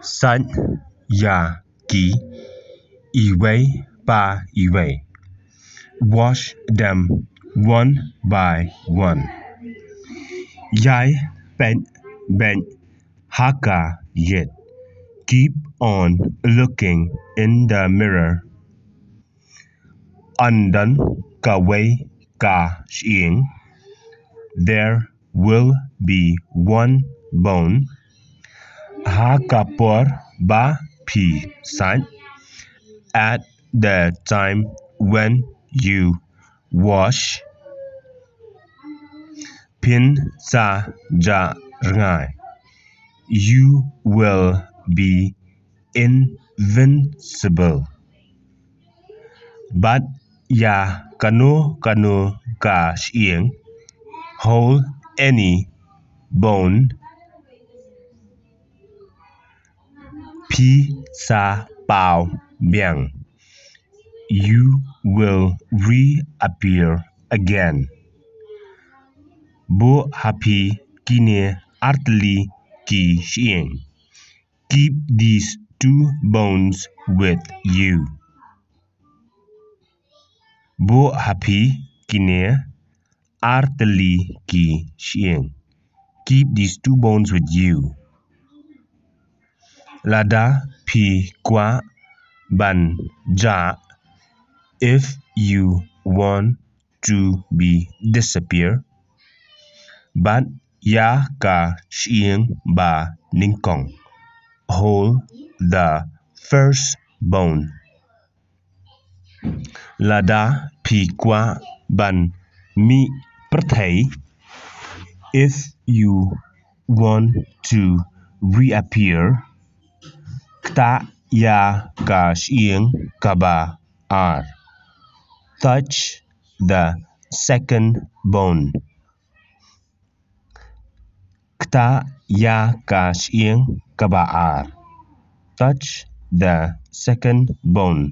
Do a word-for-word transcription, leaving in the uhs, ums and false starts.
Sait ïa ki iwei pa iwei. Wash them one by one. Ïai peit beit ha ka ïit. Keep on looking in the mirror. Yn don kawei ka shyieng. There will be one bone. Ha ka por ba phi sait. At the time when you wash. Phin sa jah rngai. You will be invincible. Bat ïa kano kano ka shyieng. Hold any bone. Phi sa paw biang. You will reappear again. Buh ha phi kine artylli ki shyieng. Keep these two bones with you. Buh ha phi kine artylli ki shyieng. Keep these two bones with you. Lada phi kwah ban jah, if you want to be disappear, bat ïa ka shyieng ba nyngkong. Hold the first bone. Lada phi kwah ban mih pyrthei, if you want to reappear, ktah ïa ka shyieng kaba ar. Touch the second bone. Ktah ïa ka shyieng kaba ar. Touch the second bone.